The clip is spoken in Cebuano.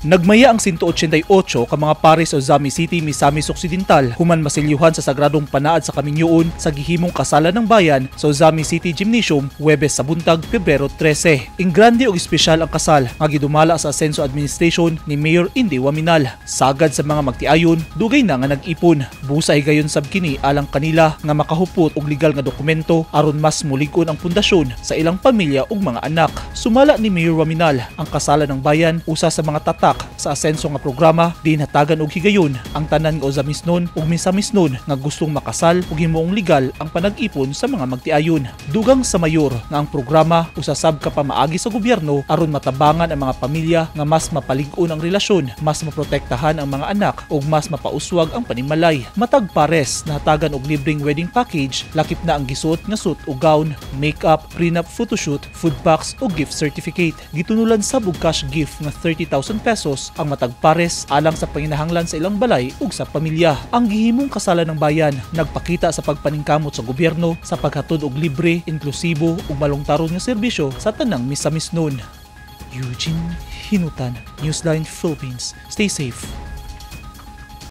Nagmaya ang 188 ka mga pares sa Ozamiz City, Misamis Occidental human masilyuhan sa sagradong panaad sa kaminyoon sa gihimong kasalan ng bayan sa Ozamiz City Gymnasium Huwebes sa buntag, Pebrero 13. Ingrande og espesyal ang kasal nga gidumala sa Asenso Administration ni Mayor Inday Oaminal. Sagad sa mga magtiayon, dugay na nga nag-ipon. Busa higayon sab kini alang kanila nga makahupot og legal nga dokumento aron mas mulig-on ang pundasyon sa ilang pamilya ug mga anak. Sumala ni Mayor Oaminal, ang kasalan ng bayan usa sa mga tatak sa asenso nga programa diin hatagan og higayon ang tanan nga Ozamisnon ug Misamisnon nga gustong makasal ug himuong legal ang panag-ipon sa mga magtiayon. Dugang sa mayor nga ang programa usa sab ka pamaagi sa gobyerno aron matabangan ang mga pamilya nga mas mapalig-on ang relasyon, mas maprotektahan ang mga anak ug mas mapauswag ang panimalay. Matag pares nahatagan og libreng wedding package, lakip na ang gisuot nga suit o gown, makeup, prenup photoshoot, food packs o gift certificate. Gitunulan sab og cash gift nga 30,000 pesos ang matag pares alang sa panginahanglan sa ilang balay ug sa pamilya. Ang gihimong kasalan ng bayan nagpakita sa pagpaningkamot sa gobyerno sa paghatod og libre, inklusibo ug malungtaron nga serbisyo sa tanang Misamisnon. Eugene Hinutan, Newsline Philippines. Stay safe.